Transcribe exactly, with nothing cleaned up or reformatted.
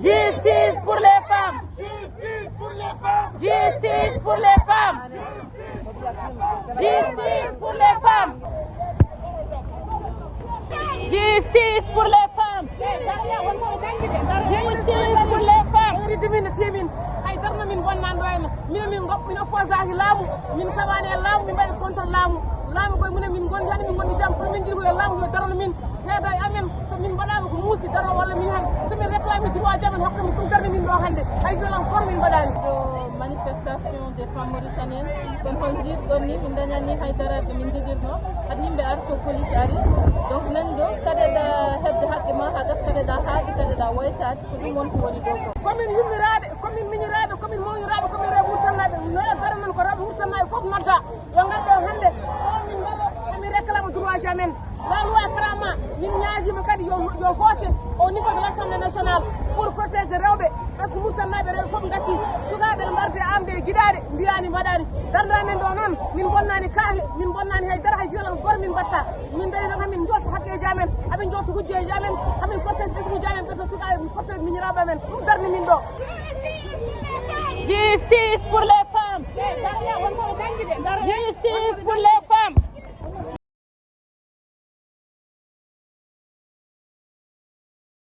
Justice pour les femmes. Justice pour les femmes. Justice pour les femmes. Justice pour les femmes. Justice pour les femmes. Justice pour les femmes. Ene riddi min no fiya min. Hay darno min bonnani ɗo henna. Mino min gop min opposaki laamu. Min kaɓani e laamu, min mbaɗi contre laamu. Laamu koye minen min gondi hande, min gondi jam. Pour min jiɗi ko yo laamu yo darno min. Heeda e amen, so min mbaɗama ko muusi daro walla min hen. So min réclami droit ji amen hokka min, ɗum darni min ɗo hande. Hay violence goto min mbaɗani. Ɗo manifestation des femmes mauritaniennes. Kono hol jiiɗɗon ni, min dañani hay daraade min njiɗirno. Hade yimɓe arto, police ari. Donc nan ɗo kadeɗa heɓde haqqe ma ha gas, kadeɗa haaɗi, kadeɗa woytaade. Ko ɗum woni ko woni ɗo ko. Komin yummiraaɓe, komin miñiraaɓe, komin mawniraaɓe, komin rewɓe Murtanaaɓe. No e dara nan ko rewɓe Murtanaaɓe fof nodda. Yo ngar ɗo hannde, o min mbaɗo, emin réclame droit ji amen. La loi Karama, min ñaagiima kadi yo, yo vote au niveau de l'Assemblée nationale pour protéger rewɓe. Parce que Murtanaaɓe rewɓe fof ngasi, sukaaɓe ne mbarde amde e giɗaaɗe, mbiyaani mbaɗaani. Darnde amen ɗo noon, min bonnaani kaahe, min bonnaani hay dara, hay violence goto min mbatta. Min dari noon hamin jolta hakkeeji amen, hamin jolta hujjeeji amen, hamin porteji ɓesnguuji amen, ɓe to sukaaɓe porteji miñiraaɓe amen. Ɗum darni min ɗo. Justice pour les femmes. Justice.